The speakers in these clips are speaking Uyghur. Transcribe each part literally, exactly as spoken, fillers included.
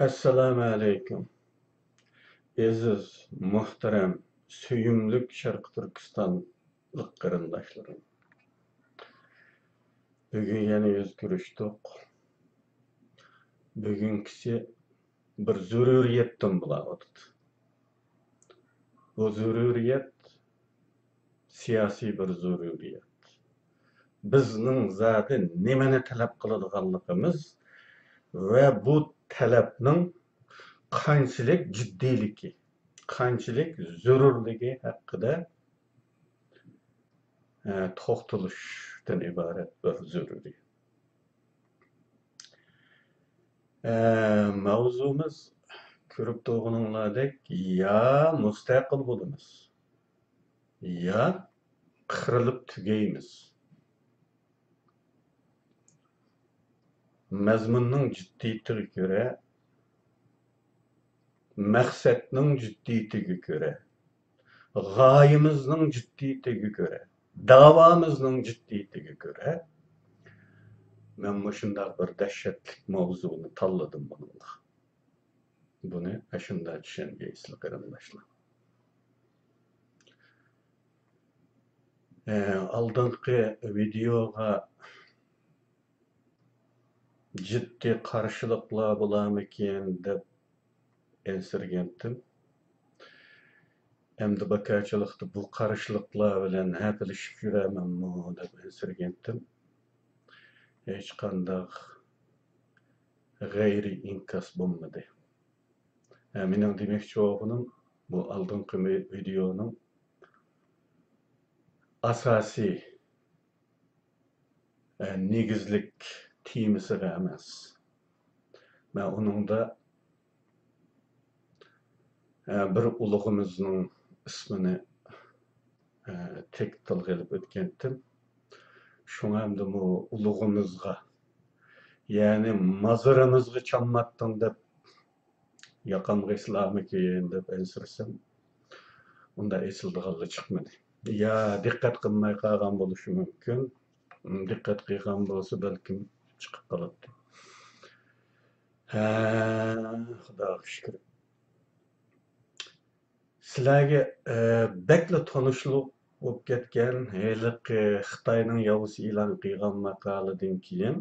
ئەسسالامۇ ئەلەيكۇم. ئەزىز، مۇھتەرەم، سۆيۈملۈك شەرقىي تۈركىستانلىق قېرىنداشلىرىم. بۈگۈن يەنە يۈز كۆرۈشتۇق. بۈگۈنكىسى بىر زۆرۈرىيەتتىن بولاۋاتىدۇ. بۇ زۆرۈرىيەت سىياسىي بىر زۆرۈرىيەت. بىزنىڭ زادى نېمىنى تەلەپ قىلىدىغانلىقىمىز ۋە بۇ تەلەپنىڭ قانچىلىك جىددىيلىكى، قانچىلىك زۆرۈرلۈكى ھەققىدە، ئە، توختىلىشتىن ئىبارەت بىر زۆرۈرىيەت. ئە، ماۋزۇمىز كۆرۈپ تۇرغىنىڭلاردەك يا مۇستەقىل بولىمىز، يا قىرىلىپ تۈگەيمىز. مەزمۇننىڭ جىددىيىتىگە كۆرە، مەقسەتنىڭ جىددىيىتىگە كۆرە، غايىمىزنىڭ جىددىيىتىگە كۆرە، داۋامىزنىڭ جىددىيىتىگە كۆرە، مەن مۇشۇنداق بىر دەھشەتلىك ماۋزۇنى تاللىدىم بۇنىڭغا. بۇنى ئاشۇنداق چۈشەنگەيسىلەر، قېرىنداشلار. ئە، ئالدىنقى ۋىدېوغا جىددىي قارشىلىقلار بولارمىكىن دەپ ئەنسىرىگەنتىم. ئەمدى بىكارچىلىقتا بۇ قارشىلىقلار بىلەن ھەپىلىشىپ يۈرەرمەنمۇ دەپ ئەنسىرىگەنتىم. ھېچقانداق غەيرىي ئىنكاس بولمىدى. ھە، مېنىڭ دېمەكچى بولغىنىم، بۇ ئالدىنقى ۋىدېونىڭ ئاساسىي، ھە، نېگىزلىك تېمىسىغا ئەمەس. مەن ئۇنىڭدا، ھە، بىر ئۇلۇغىمىزنىڭ ئىسمىنى، ھە، تەكىت تىلغا ئېلىپ ئۆتكەنتىم. شۇڭا ئەمدى بۇ ئۇلۇغىمىزغا، يەنى مازىرىمىزغا چامماتتىڭ دەپ ياقامغا ئېسىلارمىكىن دەپ ئەنسىرىسەم، ئۇنداق ئېسىلىدىغانلا چىقمىدى. يا دىققەت قىلماي قالغان بولۇشى مۇمكىن. دىققەت قىلغان بولسا بەلكىم چىقىپ قالاتتى. ھە، خۇداغا شۈكۈر. سىلەرگە، ئە، بەكلا تونۇشلۇق بولۇپ كەتكەن ھېلىقى خىتاينىڭ ياۋىسى ئېلان قىلغان ماقالىدىن كېيىن،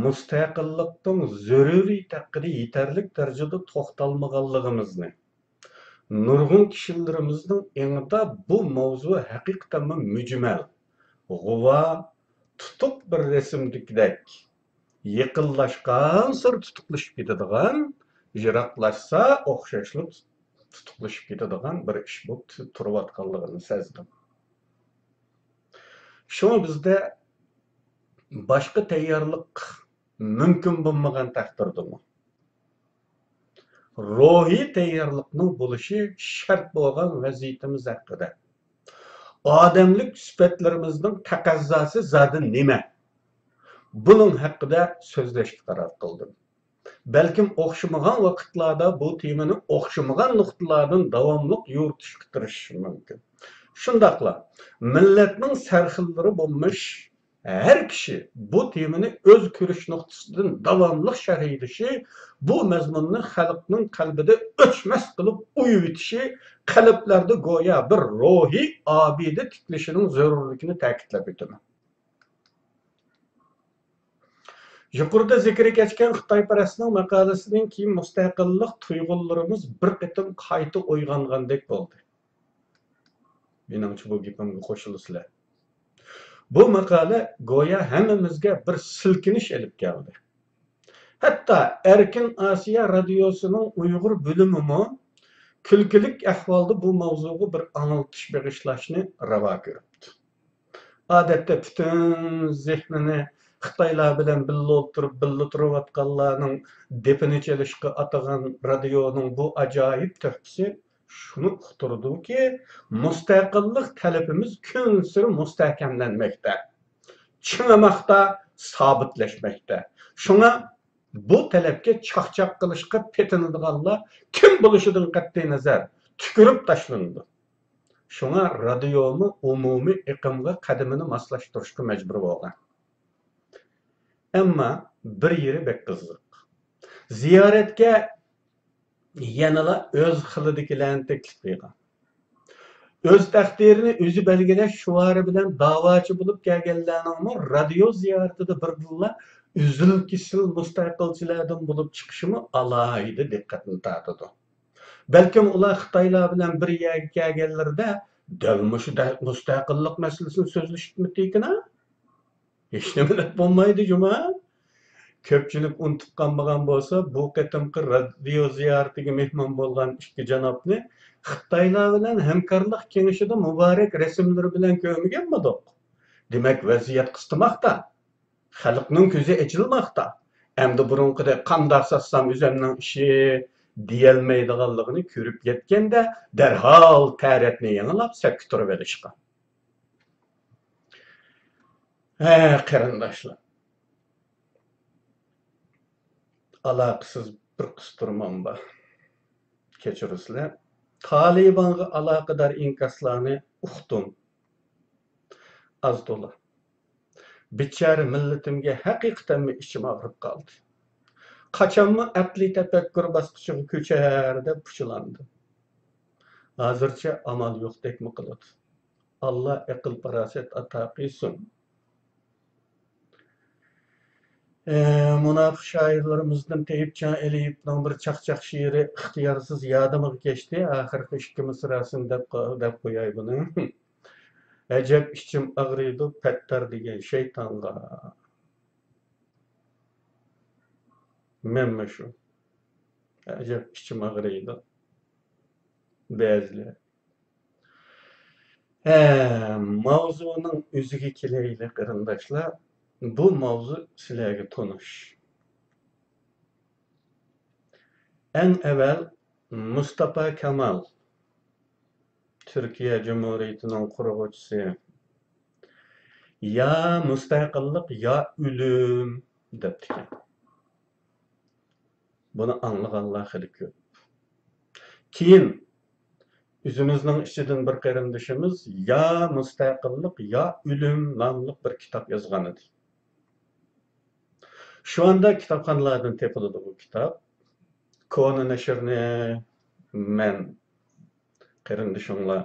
مۇستەقىللىقنىڭ زۆرۈرىيىتى ھەققىدە يېتەرلىك دەرىجىدە توختالمىغانلىقىمىزنى، نۇرغۇن كىشىلىرىمىزنىڭ ئېڭىدا بۇ ماۋزۇ ھەقىقەتەنمۇ مۈجمەل، غۇۋا، تۇتۇق بىر رەسىمدىكىدەك يېقىنلاشقانسېرى تۇتۇقلىشىپ كېتىدىغان، يىراقلاشسا ئوخشاشلا تۇتۇقلىشىپ كېتىدىغان بىر ئىش بولۇپ تۇ-، تۇرۇۋاتقانلىقىنى سەزدىم. شۇڭا بىزدە باشقا تەييارلىق مۇمكىن بولمىغان تەقدىردىمۇ، روھىي تەييارلىقنىڭ بولۇشى شەرت بولغان ۋەزىيىتىمىز ھەققىدە، ئادەملىك سۈپەتلىرىمىزنىڭ تەقەززاسى زادى نېمە؟ بۇنىڭ ھەققىدە سۆزلەشكە قارار قىلدىم. بەلكىم ئوخشىمىغان ۋاقىتلاردا بۇ تېمىنى ئوخشىمىغان نۇقتىلاردىن داۋاملىق يورۇتۇشقا تىرىشىشىم مۇمكىن. شۇنداقلا، مىللەتنىڭ سەرخىللىرى بولمىش ھەر كىشى بۇ تېمىنى ئۆز كۆرۈش نۇقتىسىدىن داۋاملىق شەرھلىشى، بۇ مەزمۇننى خەلقنىڭ قەلبىدە ئۆچمەس قىلىپ ئويۇۋېتىشى، قەلبلەردە گويا بىر روھىي ئابىدە تىكلىشىنىڭ زۆرۈرلۈكىنى تەكىتلەپ ئۆتىمەن. يۇقىرىدا زىكرى كەچكەن خىتايپەرەسنىڭ ماقالىسىدىن كېيىن مۇستەقىللىق تۇيغۇلىرىمىز بىر قېتىم قايتا ئويغانغاندەك بولدى. مېنىڭچە بۇ گېپىمگە قوشۇلىسىلەر. بۇ ماقالە گويا ھەممىمىزگە بىر سىلكىنىش ئېلىپ كەلدى. ھەتتا ئەركىن ئاسىيا رادىيوسىنىڭ ئۇيغۇر بۆلۈمىمۇ كۈلكىلىك ئەھۋالدا بۇ ماۋزۇغا بىر ئاڭلىتىش بېغىشلاشنى راۋا كۆرۈپتۇ. ئادەتتە پۈتۈن زېھنىنى خىتايلار بىلەن بىللە ئولتۇرۇپ، بىللە تۇرۇۋاتقانلارنىڭ دېپىنى چېلىشقا ئاتىغان رادىيونىڭ بۇ ئاجايىپ تۆھپىسى شۇنى ئۇقتۇرىدۇكى، مۇستەقىللىق تەلىپىمىز كۈنسېرى مۇستەھكەملەنمەكتە، چىڭىماقتا، سابىتلەشمەكتە. شۇڭا بۇ تەلەپكە چاقچاق قىلىشقا پېتىنىدىغانلار كىم بولۇشىدىن قەتئىينەزەر، تۈكۈرۈپ تاشلىنىدۇ. شۇڭا رادىيومۇ ئومۇمىي ئېقىمغا قەدىمىنى ماسلاشتۇرۇشقا مەجبۇر بولغان. ئەمما بىر يېرى بەك قىزىق. زىيارەتكە يەنىلا ئۆز خىلىدىكىلەرنى تەكلىپ قىلغان. ئۆز تەقدىرىنى ئۆزى بەلگىلەش شوئارى بىلەن داۋاچى بولۇپ كەلگەنلەرنىڭمۇ رادىيو زىيارىتىدە بىردىنلا ئۈزۈل-كېسىل مۇستەقىلچىلەردىن بولۇپ چىقىشىمۇ ئالاھىدە دىققەتنى تارتىدۇ. بەلكىم ئۇلار خىتايلار بىلەن بىر يەرگە كەلگەنلىرىدە دەل مۇشۇ دە-، مۇستەقىللىق مەسىلىسىنى سۆزلىشىپتىمىكىن ھە؟ ھېچنېمە دەپ بولمايدۇ جۇما. كۆپچىلىك ئۇنتۇپ قالمىغان بولسا، بۇ قېتىمقى رادىيو زىيارىتىگە مېھمان بولغان ئىككى جانابنى خىتايلار بىلەن ھەمكارلىق كېڭىشىدە مۇبارەك رەسىملىرى بىلەن كۆرمىگەنمىدۇق؟ دېمەك، ۋەزىيەت قىستىماقتا. خەلقنىڭ كۆزى ئېچىلماقتا. ئەمدى بۇرۇنقىدەك «قانداق ساتسام ئۆزۈمنىڭ ئىشى» دېيەلمەيدىغانلىقىنى كۆرۈپ يەتكەندە، دەرھال تەرەتنى يېڭىلاپ سەپكە تۇرۇۋېلىشقا. ھە، قېرىنداشلار. ئالاقىسىز بىر قىستۇرمام بار. كەچۈرىسىلەر. تالىبانغا ئالاقىدار ئىنكاسلارنى ئۇقتۇم. ئاز تولا. بىچارە مىللىتىمگە ھەقىقەتەنمۇ ئىچىم ئاغرىپ قالدى. قاچانمۇ ئەقلىي تەپەككۇر باسقۇچىغا كۆچەر دەپ پۇچىلاندىم. ھازىرچە ئامال يوقتەكمۇ قىلىدۇ. ئاللا ئەقىل-پاراسەت ئاتا قىلسۇن. ئە، مۇناپىق شائىرلىرىمىزدىن تېيىپجان ئېلىيېۋنىڭ بىر چاقچاق شېئىرى ئىختىيارسىز يادىمغا كەچتى. ئاخىرقى ئىككى مىسراسىنى دەپ قو-، دەپ قوياي بۇنى. ئەجەب ئىچىم ئاغرىيدۇ پەتتار دېگەن شەيتانغا. مەنمۇ شۇ. ئەجەب ئىچىم ئاغرىيدۇ. بەزىلەر. ھە، ماۋزۇنىڭ ئۆزىگە كېلەيلى، قېرىنداشلار. بۇ ماۋزۇ سىلەرگە تونۇش. ئەڭ ئەۋۋەل مۇستاپا كامال، تۈركىيە جۇمھۇرىيىتىنىڭ قۇرغۇچىسى، «يا مۇستەقىللىق، يا ئۆلۈم» دەپتىكەن. بۇنى ئاڭلىغانلار خېلى كۆپ. كېيىن ئۆزىمىزنىڭ ئىچىدىن بىر قېرىندىشىمىز «يا مۇستەقىللىق، يا ئۆلۈم» ناملىق بىر كىتاب يازغانىدى. شۇ ئاندا كىتابخانىلاردىن تېپىلىدۇ بۇ كىتاب. كونا نەشرنى مەن قېرىندىشىڭلار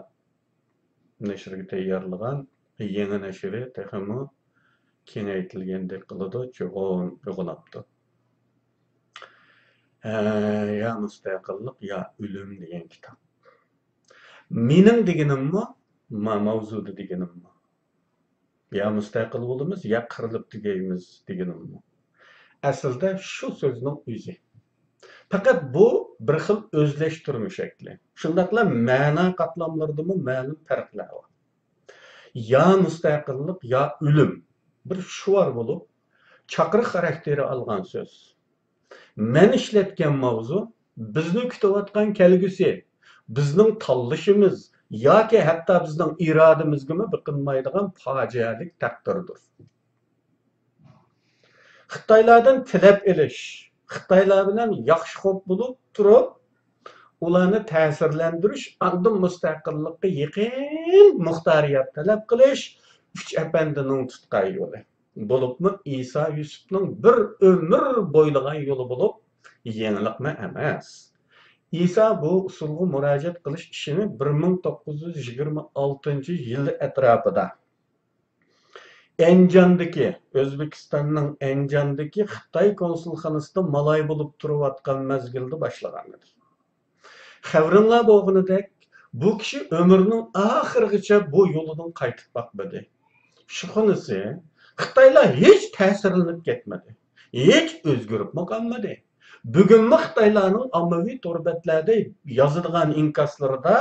نەشرگە تەييارلىغان، يېڭى نەشرى تېخىمۇ كېڭەيتىلگەندەك قىلىدۇ، چوغۇن ئويغىناپتۇ. ھە، يا مۇستەقىللىق، يا ئۆلۈم دېگەن كىتاب. مېنىڭ دېگىنىممۇ، ما-، ماۋزۇدا دېگىنىممۇ. يا مۇستەقىل بولىمىز، يا قىرىلىپ تۈگەيمىز دېگىنىممۇ. ئەسلىدە شۇ سۆزنىڭ ئۆزى. پەقەت بۇ بىر خىل ئۆزلەشتۈرمە شەكلى. شۇنداقلا مەنا قاتلاملىرىدىمۇ مەلۇم پەرقلەر بار. يا مۇستەقىللىق، يا ئۆلۈم. بىر شوئار بولۇپ، چاقىرىق خاراكتېرى ئالغان سۆز. مەن ئىشلەتكەن ماۋزۇ، بىزنى كۈتۈۋاتقان كەلگۈسى، بىزنىڭ تاللىشىمىز ياكى ھەتتا بىزنىڭ ئىرادىمىزگىمۇ بېقىنمايدىغان پاجىئەلىك تەقدىردۇر. خىتايلاردىن تىلەپ ئېلىش، خىتايلار بىلەن ياخشى خوپ بولۇپ تۇرۇپ، ئۇلارنى تەسىرلەندۈرۈش، ئاندىن مۇستەقىللىققا يېقىن مۇختارىيەت تەلەپ قىلىش ئۈچ ئەپەندىنىڭ تۇتقان يولى. بولۇپمۇ ئىسا يۈسۈپنىڭ بىر ئۆمۈر بويلىغان يولى بولۇپ، يېڭىلىقمۇ ئەمەس. ئىسا بۇ ئۇسۇلغا مۇراجىئەت قىلىش ئىشىنى بىر مىڭ توققۇز يۈز يىگىرمە ئالتىنچى يىل ئەتراپىدا ئەنجاندىكى، ئۆزبېكىستاننىڭ ئەنجاندىكى خىتاي كونسۇلخانىسىدا مالاي بولۇپ تۇرۇۋاتقان مەزگىلدە باشلىغانىدى. خەۋىرىڭلار بولغىنىدەك، بۇ كىشى ئۆمرىنىڭ ئاخىرىغىچە بۇ يولىدىن قايتىپ باقمىدى. ئىشخانىسى، خىتايلار ھېچ تەسىرلىنىپ كەتمىدى، ھېچ ئۆزگىرىپمۇ قالمىدى. بۈگۈنمۇ خىتايلارنىڭ ئاممىۋى تور بەتلەردە يازىدىغان ئىنكاسلىرىدا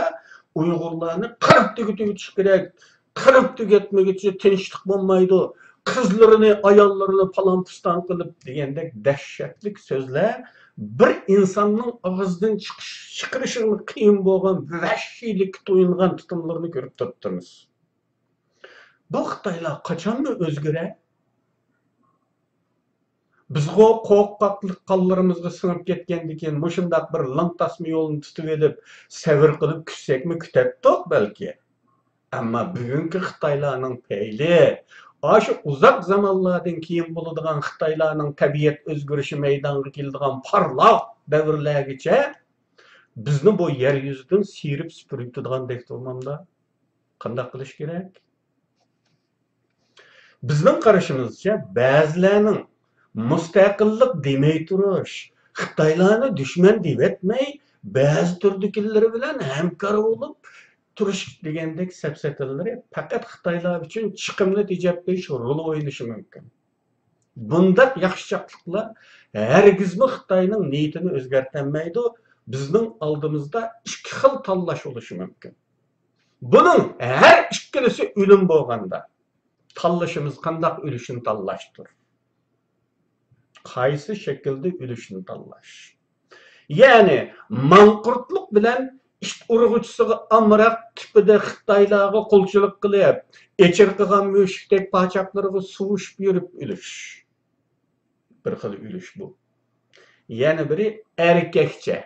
ئۇيغۇرلارنى قىرىپ تۈگىتىۋېتىش كېرەك، قىرىپ تۈگەتمىگۈچە تىنچلىق بولمايدۇ، قىزلىرىنى، ئاياللىرىنى پالان-پۇستان قىلىپ دېگەندەك دەھشەتلىك سۆزلەر بىر ئىنساننىڭ ئاغزىدىن چىقىش، چىقىرىشىمۇ قىيىن بولغان ۋەھشىيلىككە تويۇنغان تۇتۇملىرىنى كۆرۈپ تۇرۇپتىمىز. بۇ خىتايلار قاچانمۇ ئۆزگىرەر؟ بىزغۇ قورقاقلىق قانلىرىمىزغا سىڭىپ كەتكەندىكىن، مۇشۇنداق بىر لىڭ تاسما يولنى تۇتۇۋېلىپ، سەۋر قىلىپ كۈتسەكمۇ كۈتەتتۇق بەلكى. ئەمما بۈگۈنكى خىتايلارنىڭ پەيلى ئاشۇ ئۇزاق زامانلاردىن كېيىن بولىدىغان خىتايلارنىڭ تەبىئەت ئۆزگىرىشى مەيدانغا كېلىدىغان پارلاق دەۋرلەرگىچە بىزنى بۇ يەر يۈزىدىن سىيرىپ سۈپۈرۈۋېتىدىغاندەك تۇرمامدا؟ قانداق قىلىش كېرەك؟ بىزنىڭ قارىشىمىزچە، بەزىلەرنىڭ مۇستەقىللىق دېمەي تۇرۇش، خىتايلارنى دۈشمەن دېۋەتمەي، بەزى تۈردىكىلىرى بىلەن ھەمكار بولۇپ تۇرۇش دېگەندەك سەپسەتىلىرى پەقەت خىتايلار ئۈچۈن چىقىمنى تېجەپ قويۇش رولى ئوينىشى مۇمكىن. بۇنداق ياخشىچاقلىقلار ھەرگىزمۇ خىتاينىڭ نىيىتىنى ئۆزگەرتەلمەيدۇ. بىزنىڭ ئالدىمىزدا ئىككى خىل تاللاش بولۇشى مۇمكىن. بۇنىڭ ھەر ئىككىلىسى ئۆلۈم بولغاندا، تاللىشىمىز قانداق ئۆلۈشنى تاللاشتۇر. قايسى شەكىلدە ئۆلۈشنى تاللاش. يەنى ماڭقۇرتلۇق بىلەن ئىت ئۇرغۇچىسىغا ئامراق تىپىدا خىتايلارغا قۇلچىلىق قىلىپ، ئېچىرقىغان مۈشۈكتەك پاچاقلىرىغا سۇۋۇشۇپ يۈرۈپ ئۆلۈش. بىر خىل ئۆلۈش بۇ. يەنە بىرى ئەركەكچە،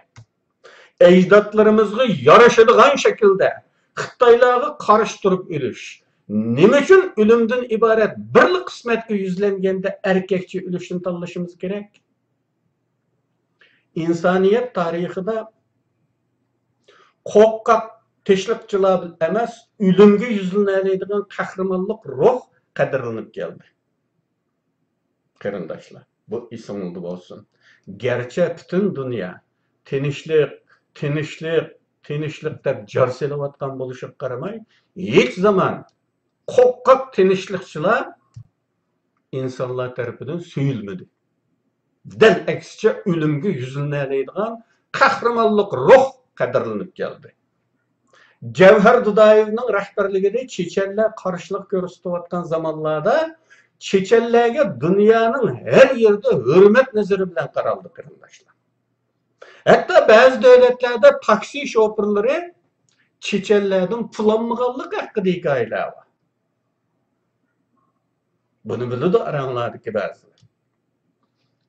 ئەجدادلىرىمىزغا يارىشىدىغان شەكىلدە خىتايلارغا قارشى تۇرۇپ ئۆلۈش. نېمە ئۈچۈن ئۆلۈمدىن ئىبارەت بىرلا قىسمەتكە يۈزلەنگەندە ئەركەكچە ئۆلۈشنى تاللىشىمىز كېرەك؟ ئىنسانىيەت تارىخىدا قورقاق تىنچلىقچىلار ئەمەس، ئۆلۈمگە يۈزلىنەلەيدىغان قەھرىمانلىق روھ قەدىرلىنىپ كەلدى. قېرىنداشلار، بۇ ئېسىڭلاردا بولسۇن. گەرچە پۈتۈن دۇنيا تىنچلىق، تىنچلىق، تىنچلىق دەپ جار سېلىۋاتقان بولۇشىغا قارىماي، ھېچ زامان قورقاق تىنچلىقچىلار ئىنسانلار تەرىپىدىن سۆيۈلمىدى. دەل ئەكسىچە، ئۆلۈمگە يۈزلىنەلەيدىغان قەھرىمانلىق روھ قەدىرلىنىپ كەلدى. جەۋھەر دۇدايېۋنىڭ رەھبەرلىكىدە چېچەنلەر قارشىلىق كۆرسىتىۋاتقان زامانلاردا چېچەنلەرگە دۇنيانىڭ ھەر يېرىدە ھۆرمەت نەزىرى بىلەن قارالدى، قېرىنداشلار. ھەتتا بەزى دۆلەتلەردە تاكسى شوپۇرلىرى چېچەنلەردىن پۇل ئالمىغانلىقى ھەققىدە ھېكايىلەر بار. بۇنى بىلىدۇ ئاراڭلاردىكى بەزىلەر.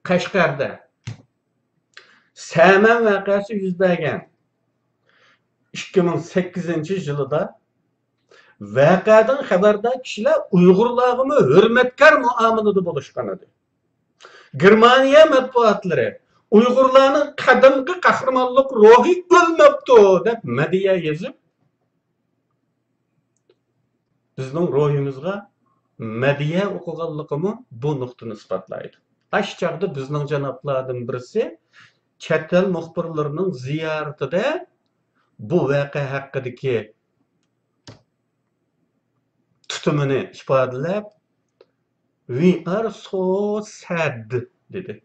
قەشقەردە سەمەن ۋەقەسى يۈز بەرگەن ئىككى مىڭ سەككىزىنچى يىلىدا ۋەقەدىن خەۋەردار كىشىلەر ئۇيغۇرلارغىمۇ ھۆرمەتكار مۇئامىلىدە بولۇشقان ئىدى. گېرمانىيە مەتبۇئاتلىرى ئۇيغۇرلارنىڭ قەدىمكى قەھرىمانلىق روھى ئۆلمەپتۇ دەپ مەدھىيە يېزىپ، بىزنىڭ روھىمىزغا مەدھىيە ئوقۇغانلىقىمۇ بۇ نۇقتىنى ئىسپاتلايدۇ. ئاشۇ چاغدا بىزنىڭ جانابلاردىن بىرسى چەت ئەل مۇخبىرلىرىنىڭ زىيارىتىدە بۇ ۋەقە ھەققىدىكى تۇتۇمىنى ئىپادىلەپ، "We are so sad" دېدى.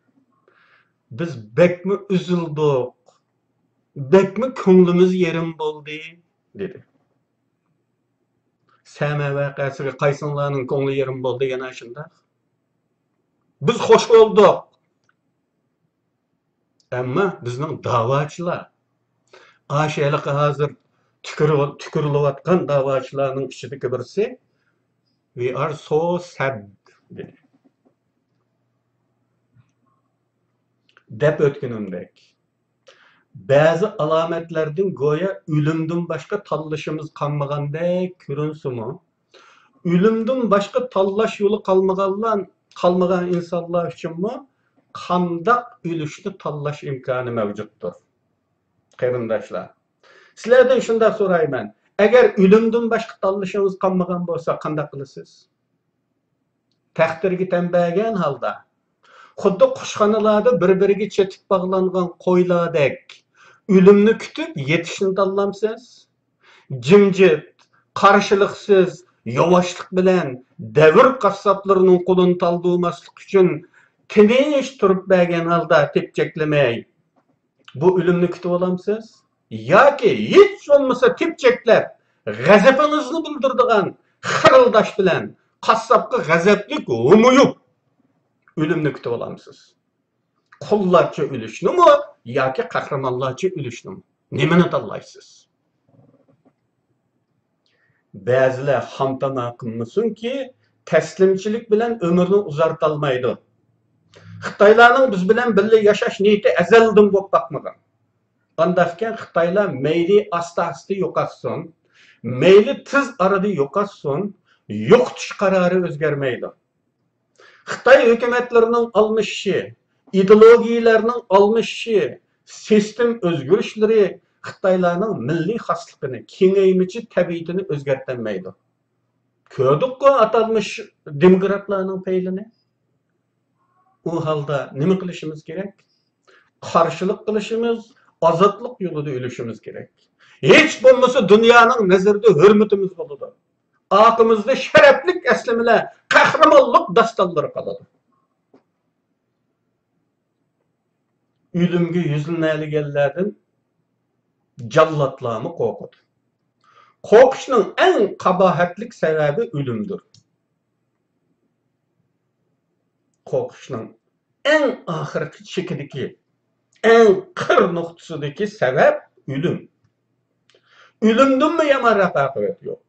"بىز بەكمۇ ئۈزۈلدۇق، بەكمۇ كۆڭلىمىز يېرىم بولدى" دېدى. سەمە ۋەقەسىگە قايسىڭلارنىڭ كۆڭلى يېرىم بولدى يەنە شۇنداق؟ بىز خوش بولدۇق. ئەمما بىزنىڭ داۋاچىلار، ئاشۇ ھېلىقى ھازىر تۈكۈرۈ-، تۈكۈرۈلۈۋاتقان داۋاچىلارنىڭ ئىچىدىكى بىرسى، "We are so sad" دېدى. دەپ ئۆتكىنىمدەك، بەزى ئالامەتلەردىن گويا ئۆلۈمدىن باشقا تاللىشىمىز قالمىغاندەك كۆرۈنسىمۇ، ئۆلۈمدىن باشقا تاللاش يولى قالمىغانلار، قالمىغان ئىنسانلار ئۈچۈنمۇ قانداق ئۆلۈشنى تاللاش ئىمكانى مەۋجۇتتۇر؟ قېرىنداشلار، سىلەردىن شۇنداق سورايمەن، ئەگەر ئۆلۈمدىن باشقا تاللىشىڭىز قالمىغان بولسا، قانداق قىلىسىز؟ تەقدىرگە تەن بەرگەن ھالدا، خۇددى قۇشخانىلاردا بىر-بىرىگە چېتىپ باغلانغان قويلاردەك ئۆلۈمنى كۈتۈپ يېتىشنى تاللامسىز؟ جىمجىت، قارشىلىقسىز، ياۋاشلىق بىلەن دەۋر قاسساپلىرىنىڭ قولىنى تالدۇرماسلىق ئۈچۈن تىنچ تۇرۇپ بەرگەن ھالدا تېپچەكلىمەي، بۇ ئۆلۈمنى كۈتۈۋالامسىز؟ ياكى ھېچ بولمىسا تېپچەكلەپ، غەزىپىڭىزنى بىلدۈرىدىغان خىرىلداش بىلەن قاسساپقا غەزەپلىك ھومىيىپ ئۆلۈمنى كۈتۈۋالامسىز؟ قۇللارچە ئۆلۈشنىمۇ ياكى قەھرىمانلارچە ئۆلۈشنىمۇ؟ نېمىنى تاللايسىز؟ بەزىلەر خامتاما قىلمىسۇنكى، تەسلىمچىلىك بىلەن ئۆمرىنى ئۇزارتالمايدۇ. خىتايلارنىڭ بىز بىلەن بىللە ياشاش نىيىتى ئەزەلدىن بولۇپ باقمىغان. ئانداقكەن خىتايلار مەيلى ئاستا-ئاستا يوقاتسۇن، مەيلى تېز ئارىدا يوقاتسۇن، يوقىتىش قارارى ئۆزگەرمەيدۇ. خىتاي ھۆكۈمەتلىرىنىڭ ئالمىشىشى، ئىدېئولوگىيەلەرنىڭ ئالمىشىشى، سىستېما ئۆزگىرىشلىرى خىتايلارنىڭ مىللىي خاسلىقىنى، كېڭەيمىچى تەبىئىتىنى ئۆزگەرتەلمەيدۇ. كۆردۇققۇ ئاتالمىش دېموكراتلارنىڭ پەيلىنى. ئۇ ھالدا نېمە قىلىشىمىز كېرەك؟ قارشىلىق قىلىشىمىز، ئازادلىق يولىدا ئۆلۈشىمىز كېرەك. ھېچ بولمىسا دۇنيانىڭ نەزىرىدە ھۆرمىتىمىز بولىدۇ. ئارقىمىزدا شەرەپلىك ئەسلىمىلەر، قەھرىمانلىق داستانلىرى قالىدۇ. ئۆلۈمگە يۈزلىنەلىگەنلەردىن جاللاتلارمۇ قورقىدۇ. قورقۇشنىڭ ئەڭ قاباھەتلىك سەۋەبى ئۆلۈمدۇر. قورقۇشنىڭ ئەڭ ئاخىرقى چېكىدىكى، ئەڭ قىر نۇقتىسىدىكى سەۋەب ئۆلۈم. ئۆلۈمدىنمۇ يامان رەق-ئاقىۋەت يوق.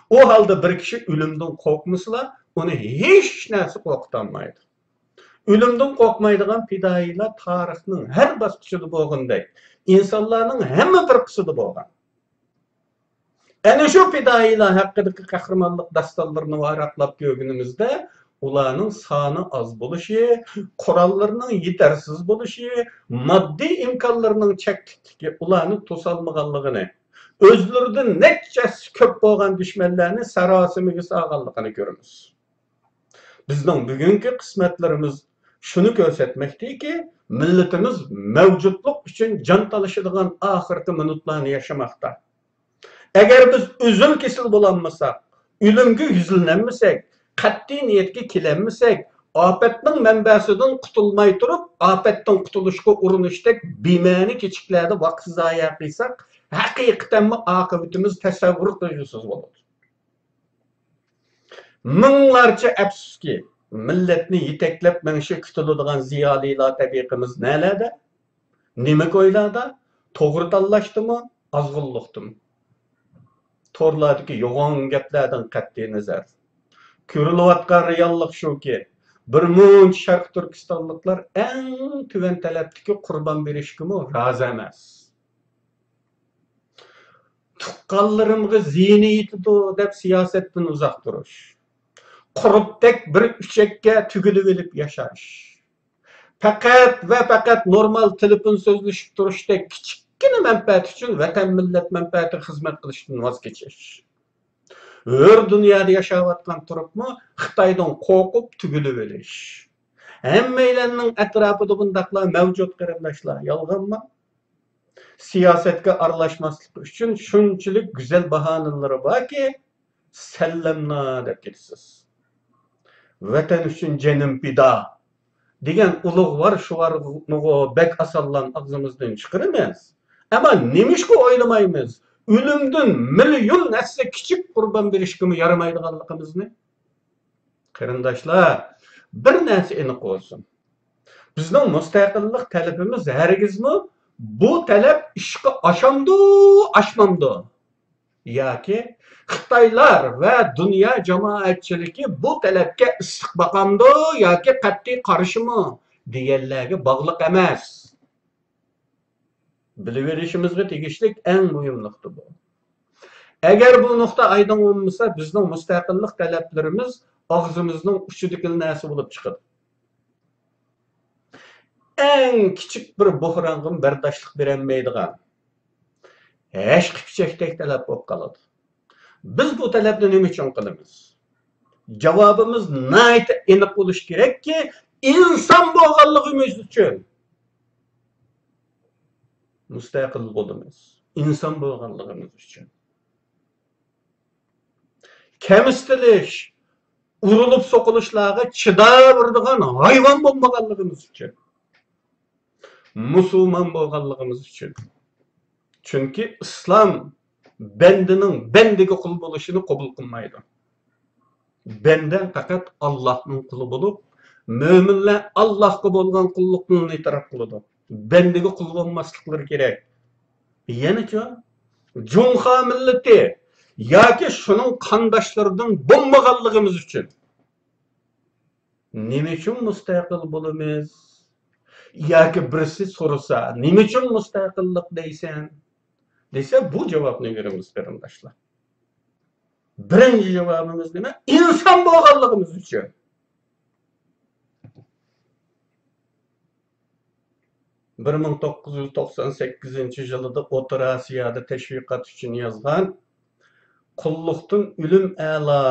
ئۇ ھالدا بىر كىشى ئۆلۈمدىن قورقمىسىلا، ئۇنى ھېچ نەرسە قورقۇتالمايدۇ. ئۆلۈمدىن قورقمايدىغان پىدائىيلار تارىخنىڭ ھەر باسقۇچىدا بولغىنىدەك، ئىنسانلارنىڭ ھەممە پىرقىسىدە بولغان. ئەنە شۇ پىدائىيلار ھەققىدىكى قەھرىمانلىق داستانلىرىنى ۋاراقلاپ كۆرگىنىمىزدە، ئۇلارنىڭ سانى ئاز بولۇشى، قوراللىرىنىڭ يېتەرسىز بولۇشى، ماددىي ئىمكانلىرىنىڭ چەكلىكلىكى ئۇلارنى توسالمىغانلىقىنى، ئۆزلىرىدىن نەچچە ھەسسە كۆپ بولغان دۈشمەنلەرنى ساراسىمىگە سالغانلىقىنى كۆرىمىز. بىزنىڭ بۈگۈنكى قىسمەتلىرىمىز شۇنى كۆرسەتمەكتىكى، مىللىتىمىز مەۋجۇتلۇق ئۈچۈن جان تالىشىدىغان ئاخىرقى مىنۇتلارنى ياشىماقتا. ئەگەر بىز ئۈزۈل-كېسىل بولالمىساق، ئۆلۈمگە يۈزلىنەلمىسەك، قەتئىي نىيەتكە كېلەلمىسەك، ئاپەتنىڭ مەنبەسىدىن قۇتۇلماي تۇرۇپ، ئاپەتتىن قۇتۇلۇشقا ئۇرۇنۇشتەك بىمەنە كېچىكلەردە ۋاقىت زايە قىلساق، ھەقىقەتەنمۇ ئاقىۋىتىمىز تەسەۋۋۇر قىلغۇسىز بولىدۇ. مىڭلارچە ئەپسۇسكى، مىللەتنى يېتەكلەپ مېڭىشى كۈتۈلىدىغان زىيالىيلار تەبىقىمىز نەلەردە؟ نېمە كويلاردا؟ توغرا تاللاشتىمۇ، ئازغۇنلۇقتىمۇ؟ تورلاردىكى يوغان گەپلەردىن قەتئىينەزەر، كۆرۈلۈۋاتقان رېئاللىق شۇكى، بىر مۇنچە شەرقىي تۈركىستانلىقلار ئەڭ تۆۋەن تەلەپتىكى قۇربان بېرىشكىمۇ رازى ئەمەس. تۇغقانلىرىمغا زىيىنى يېتىدۇ دەپ سىياسەتتىن ئۇزاق تۇرۇش، قۇرۇپتەك بىر ئۈچەككە تۈگۈلۈۋېلىپ ياشاش، پەقەت ۋە پەقەت نورمال تېلېفون سۆزلىشىپ تۇرۇشتەك كىچىككىنە مەنپەئەت ئۈچۈن ۋەتەن، مىللەت مەنپەئەتىگە خىزمەت قىلىشتىن ۋاز كېچىش، ھۆر دۇنيادا ياشاۋاتقان تۇرۇپمۇ خىتايدىن قورقۇپ تۈگۈلۈۋېلىش. ھەممەيلەننىڭ ئەتراپىدا بۇنداقلار مەۋجۇت، قېرىنداشلار، يالغانمۇ؟ سىياسەتكە ئارىلاشماسلىق ئۈچۈن شۇنچىلىك گۈزەل باھانىلىرى باركى، سەللەمنا دەپ كېتىسىز. ۋەتەن ئۈچۈن جېنىم پىدا دېگەن ئۇلۇغۋار شوئارنىغۇ بەك ئاسانلا ئاغزىمىزدىن چىقىرىمىز. ئەمما نېمىشقا ئويلىمايمىز ئۆلۈمدىن مىليون ھەسسە كىچىك قۇربان بېرىشكىمۇ يارىمايدىغانلىقىمىزنى؟ قېرىنداشلار، بىر نەرسە ئېنىق بولسۇن. بىزنىڭ مۇستەقىللىق تەلىپىمىز ھەرگىزمۇ بۇ تەلەپ ئىشقا ئاشامدۇ، ئاشمامدۇ؟ ياكى خىتايلار ۋە دۇنيا جامائەتچىلىكى بۇ تەلەپكە ئىسسىق باقامدۇ ياكى قەتئىي قارشىمۇ دېگەنلەرگە باغلىق ئەمەس. بىلىۋېلىشىمىزغا تېگىشلىك ئەڭ مۇھىم نۇقتا بۇ. ئەگەر بۇ نۇقتا ئايدىڭ بولمىسا، بىزنىڭ مۇستەقىللىق تەلەپلىرىمىز ئاغزىمىزنىڭ ئۇچىدىكىلا نەرسە بولۇپ چىقىدۇ. ئەڭ كىچىك بىر بوھرانغىمۇ بەرداشلىق بېرەلمەيدىغان، ھەشقىپىچەكتەك تەلەپ بولۇپ قالىدۇ. بىز بۇ تەلەپنى نېمە ئۈچۈن قىلىمىز؟ جاۋابىمىز ناھايىتى ئېنىق بولۇشى كېرەككى، ئىنسان بولغانلىقىمىز ئۈچۈن مۇستەقىل بولىمىز. ئىنسان بولغانلىقىمىز ئۈچۈن. كەمسىتىلىش، ئۇرۇلۇپ سوقۇلۇشلارغا چىداۋېرىدىغان ھايۋان بولمىغانلىقىمىز ئۈچۈن. مۇسۇلمان بولغانلىقىمىز ئۈچۈن. چۈنكى ئىسلام بەندىنىڭ بەندىگە قۇل بولۇشىنى قوبۇل قىلمايدۇ. بەندە پەقەت ئاللاھنىڭ قۇلى بولۇپ، مۆمىنلەر ئاللاھقا بولغان قۇللۇقنى ئېتىراپ قىلىدۇ. بەندىگە قۇل بولماسلىقلىرى كېرەك. يەنىچۇ، جۇڭخۇا مىللىتى ياكى شۇنىڭ قانداشلىرىدىن بولمىغانلىقىمىز ئۈچۈن نېمە ئۈچۈن مۇستەقىل بولىمىز؟ ياكى بىرسى سورىسا، نېمە ئۈچۈن مۇستەقىللىق دەيسەن؟ دېسە، بۇ جاۋابنى بېرىمىز، قېرىنداشلار. بىرىنچى جاۋابىمىز نېمە؟ ئىنسان بولغانلىقىمىز ئۈچۈن. بىر مىڭ توققۇز يۈز توقسان سەككىزىنچى يىلىدا ئوتتۇرا ئاسىيادا تەشۋىقات ئۈچۈن يازغان «قۇللۇقتىن ئۆلۈم ئەلا»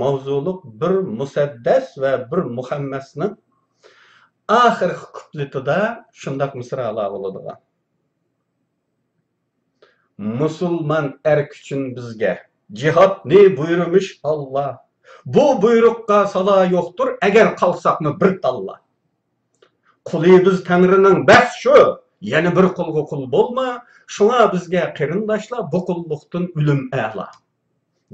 ماۋزۇلۇق بىر مۇسەددەس ۋە بىر مۇخەممەسنىڭ ئاخىرقى كۇپلېتىدا شۇنداق مىسرالار بولىدىغان. مۇسۇلمان ئەر كۈچۈن بىزگە، جىھادنى بۇيرۇمىش ئاللا. بۇ بۇيرۇققا سالا يوقتۇر، ئەگەر قالساقمۇ بىر تاللا. قۇلى بىز تەڭرىنىڭ بەس شۇ، يەنە بىر قۇلغا قۇل بولما. شۇڭا بىزگە قېرىنداشلار، بۇ قۇللۇقتىن ئۆلۈم ئەلا.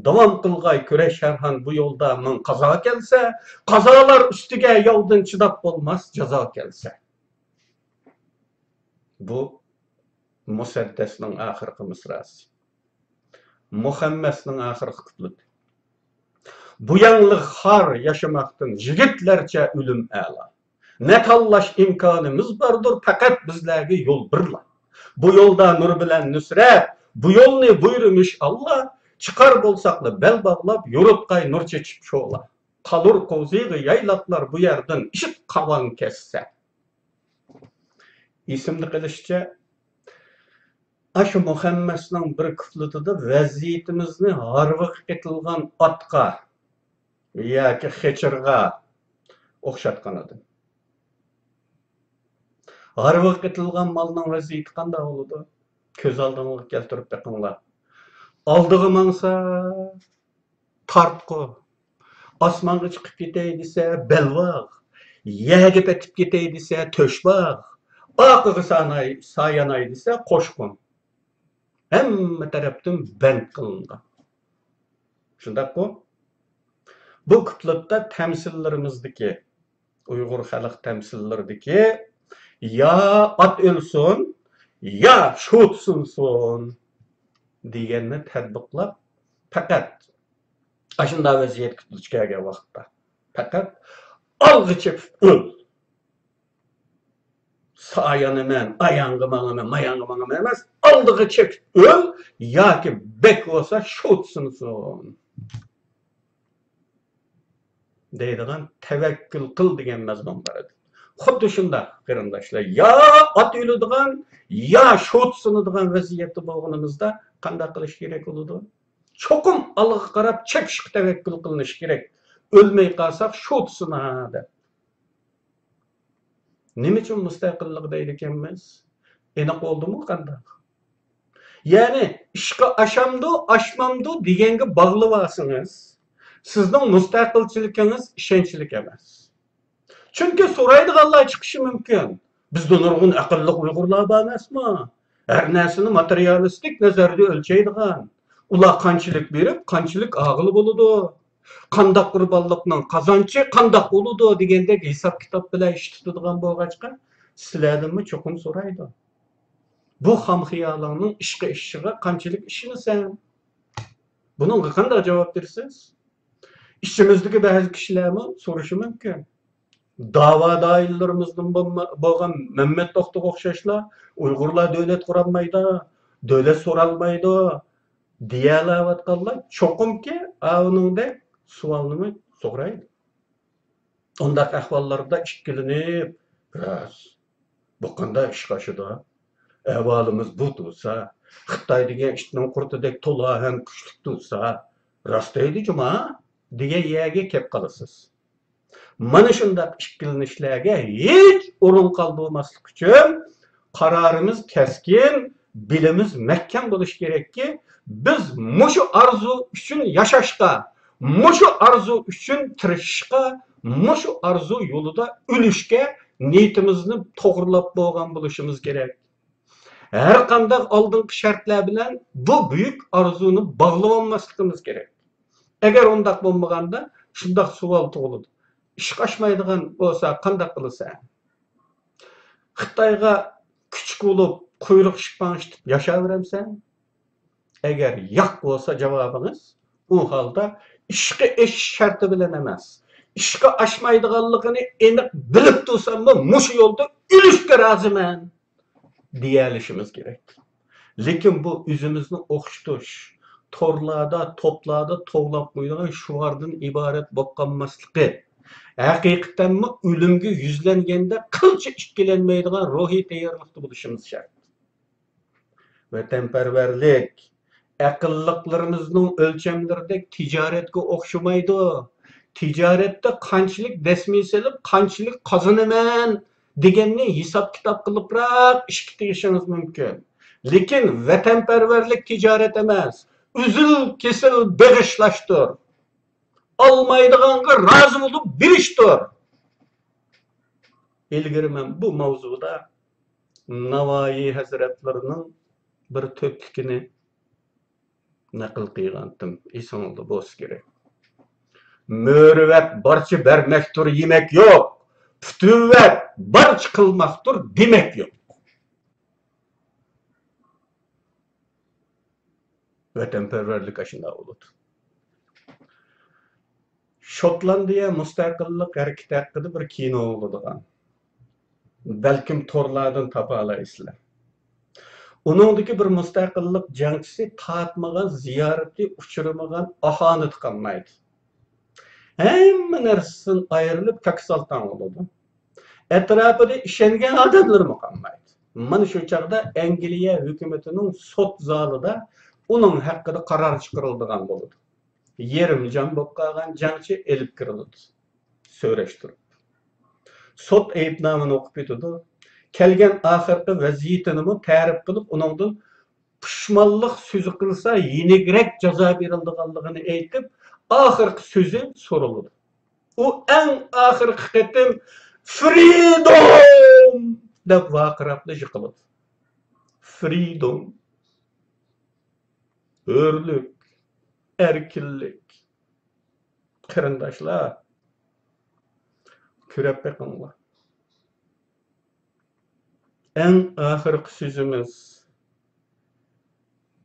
داۋام قىلغاي كۈرەش ھەرھان بۇ يولدا مىڭ قازا كەلسە، قازالار ئۈستىگە ياۋدىن چىداپ بولماس جازا كەلسە. بۇ مۇسەددەسنىڭ ئاخىرقى مىسراسى. مۇخەممەسنىڭ ئاخىرقى كۇپلېتى. بۇ ياڭلىق خار ياشىماقتىن يىگىتلەرچە ئۆلۈم ئەلا. نە تاللاش ئىمكانىمىز باردۇر، پەقەت بىزلەرگە يول بىرلا. بۇ يولدا نۇر بىلەن نۇسرەت، بۇ يولنى بۇيرۇمىش ئاللا. چىقار بولساقلا بەل باغلاپ، يورۇتقاي نۇر چېچىپ شولا. قالۇر قوزىغا يايلاقلار بۇ يەردىن ئىشق قاۋان كەتسە. ئېسىمدە قېلىشىچە، ئاشۇ مۇخەممەسنىڭ بىر كۇپلېتىدا ۋەزىيىتىمىزنى ھارۋىغا قېتىلغان ئاتقا ياكى خېچىرغا ئوخشاتقان ئىدى. ھارۋىغا قېتىلغان مالنىڭ ۋەزىيىتى قانداق بولىدۇ؟ كۆز ئالدىڭلارغا كەلتۈرۈپ بېقىڭلار. ئالدىغا ماڭسا، تارتقۇ. ئاسمانغا چىقىپ كېتەي دېسە، بەلباغ. يەرگە پېتىپ كېتەي دېسە، تۆشباغ. ئارقىغا ساناي-، ساياناي دېسە، قوشقۇن. ھەممە تەرەپتىن بەند قىلىنغان. شۇنداققۇ؟ بۇ كۇپلېتتا تەمسىللىرىمىزدىكى، ئۇيغۇر خەلق تەمسىللىرىدىكى «يا ئات ئۆلسۇن، يا شوت سۇنسۇن» دېگەننى تەتبىقلاپ، پەقەت ئاشۇنداق ۋەزىيەتكە دۇچ كەلگەن ۋاقىتتا پەقەت «ئالغا چېپىپ ئۆل! سايانىمەن، ئاياڭغا ماڭىمەن، ماياڭغا ماڭىمەن» ئەمەس، «ئالدىغا چېپىپ ئۆل ياكى بەك بولسا شوت سۇنسۇن» دەيدىغان «تەۋەككۈل قىل» دېگەن مەزمۇن بار ئىدى. خۇددى شۇنداق، قېرىنداشلار، يا ئات ئۆلىدىغان، يا شوت سۇنىدىغان ۋەزىيەتتە بولغىنىمىزدا قانداق قىلىش كېرەك بولىدۇ؟ چوقۇم ئالغا قاراپ چېپىشقا تەۋەككۈل قىلىنىش كېرەك. «ئۆلمەي قالساق شوت سۇنا» دەپ. نېمە ئۈچۈن مۇستەقىللىق دەيدىكەنمىز؟ ئېنىق بولدىمۇ قانداق؟ يەنى ئىشقا ئاشامدۇ، ئاشمامدۇ دېگەنگە باغلىۋالسىڭىز، سىزنىڭ مۇستەقىلچىلىكىڭىز ئىشەنچلىك ئەمەس. چۈنكى سورايدىغانلار چىقىشى مۇمكىن. بىزدە نۇرغۇن ئەقىللىق ئۇيغۇرلار بار ئەمەسمۇ؟ ھەر نەرسىنى ماتېرىيالىستىك نەزەردە ئۆلچەيدىغان. ئۇلار قانچىلىك بېرىپ، قانچىلىك ئالغىلى بولىدۇ؟ قانداق قۇربانلىقنىڭ قازانچى قانداق بولىدۇ دېگەندەك ھېساب-كىتاب بىلەن ئىش تۇتىدىغان بولغاچقا، سىلەردىنمۇ چوقۇم سورايدۇ. بۇ خام خىيالىڭنىڭ ئىشقا ئېشىشىغا قانچىلىك ئىشىنىسەن؟ بۇنىڭغا قانداق جاۋاب بېرىسىز؟ ئىچىمىزدىكى بەزى كىشىلەرمۇ سورىشى مۇمكىن. داۋا دائىرىلىرىمىزدىن بولما-، بولغان مەمەت توختىغا ئوخشاشلا، «ئۇيغۇرلار دۆلەت قۇرالمايدۇ، دۆلەت سورالمايدۇ» دېيەلەۋاتقانلار چوقۇمكى ئاۋۇنىڭدەك سوئالنىمۇ سورايدۇ. ئۇنداق ئەھۋاللاردا ئىككىلىنىپ، «راست، بۇ قانداق ئىشقا ئاشىدۇ؟ ئەھۋالىمىز بۇ تۇرسا، خىتاي دېگەن ئىتنىڭ قۇرتىدەك تولا ھەم كۈچلۈك تۇرسا، راست دەيدۇ جۇما» دېگەن يەرگە كەپ قالىسىز. مانا شۇنداق ئىككىلىنىشلەرگە ھېچ ئورۇن قالدۇرماسلىق ئۈچۈن، قارارىمىز كەسكىن، بېلىمىز مەھكەم بولۇشى كېرەككى، بىز مۇشۇ ئارزۇ ئۈچۈن ياشاشقا، مۇشۇ ئارزۇ ئۈچۈن تىرىشىشقا، مۇشۇ ئارزۇ يولىدا ئۆلۈشكە نىيىتىمىزنى توغرىلاپ بولغان بولۇشىمىز كېرەك. ھەر قانداق ئالدىنقى شەرتلەر بىلەن بۇ بۈيۈك ئارزۇنى باغلىۋالماسلىقىمىز كېرەك. ئەگەر ئۇنداق بولمىغاندا، شۇنداق سوئال تۇغۇلىدۇ: «ئىشقا ئاشمايدىغان بولسا قانداق قىلىسەن؟ خىتايغا كۈچۈك بولۇپ، قۇيرۇق شىپپاڭ ئىشلىتىپ ياشاۋېرەمسەن؟» ئەگەر ياق بولسا جاۋابىڭىز، ئۇ ھالدا ئىشقا ئېشىش شەرتى بىلەن ئەمەس، ئىشقا ئاشمايدىغانلىقىنى ئېنىق بىلىپ تۇرساممۇ، مۇشۇ يولدا ئۆلۈشكە رازىمەن دېيەلىشىمىز كېرەك. لېكىن بۇ ئۆزىمىزنى ئوخشىتىش، تورلاردا، توپلاردا توۋلاپ قويىدىغان شوئاردىن ئىبارەت بولۇپ قالماسلىقى، ھەقىقەتەنمۇ ئۆلۈمگە يۈزلەنگەندە قىلچە ئىككىلەنمەيدىغان روھىي تەييارلىقتا بولۇشىمىز شەرت. ۋەتەنپەرۋەرلىك، ئەقىللىقلىرىمىزنىڭ ئۆلچەملىرىدەك تىجارەتكە ئوخشىمايدۇ. تىجارەتتە قانچىلىك دەسمىيە سېلىپ، قانچىلىك قازىنىمەن دېگەننى ھېساب-كىتاب قىلىپراق ئىشقا تېگىشىڭىز مۇمكىن. لېكىن ۋەتەنپەرۋەرلىك تىجارەت ئەمەس، ئۈزۈل-كېسىل بېغىشلاشتۇر. ئالمايدىغانغا رازى بولۇپ بېرىشتۇر. ئىلگىرى مەن بۇ ماۋزۇدا ناۋايى ھەزرەتلىرىنىڭ بىر تۆتلۈكىنى نەقىل قىلغانتىم، ئېسىڭىزدە بولسا كېرەك. مۈرۈۋۋەت بارچە بەرمەكتۇر، يېمەك يوق. پۈتۈۋۋەت بارچە قىلماقتۇر، دېمەك يوق. ۋەتەنپەرۋەرلىك ئاشۇنداق بولىدۇ. شوتلاندىيە مۇستەقىللىق ھەرىكىتى ھەققىدە بىر كىنو بولىدىغان. بەلكىم تورلاردىن تاپالايسىلەر. ئۇنىڭدىكى بىر مۇستەقىللىق جەڭچىسى تارتمىغان، زىيارىتى ئۇچرىمىغان ئاھانىتى قالمايدۇ. ھەممە نەرسىدىن ئايرىلىپ تاكسالتاڭ بولىدۇ. ئەتراپىدا ئىشەنگەن ئادەملىرىمۇ قالمايدۇ. مانا شۇ چاغدا ئەنگلىيە ھۆكۈمىتىنىڭ سوت زالىدا ئۇنىڭ ھەققىدە قارار چىقىرىلىدىغان بولىدۇ. يېرىم جان بولۇپ قالغان جەڭچى ئېلىپ كىرىلىدۇ. سۆرەشتۈرۈپ. سوت ئەيىبنامىنى ئوقۇپ ئۆتىدۇ. كەلگەن ئاخىرقى ۋەزىيىتىنىمۇ تەرىپ قىلىپ، ئۇنىڭدىن پۇشمانلىق سۆزى قىلسا، يېنىكرەك جازا بېرىلىدىغانلىقىنى ئېيتىپ، ئاخىرقى سۆزى سورىلىدۇ. ئۇ ئەڭ ئاخىرقى قېتىم «فرىدوم!» دەپ ۋارقىراپلا يىقىلىدۇ. فرىدوم. ھۆرلۈك، ئەركىنلىك. قېرىنداشلار، كۆرۈپ بېقىڭلار. ئەڭ ئاخىرقى سۆزىمىز،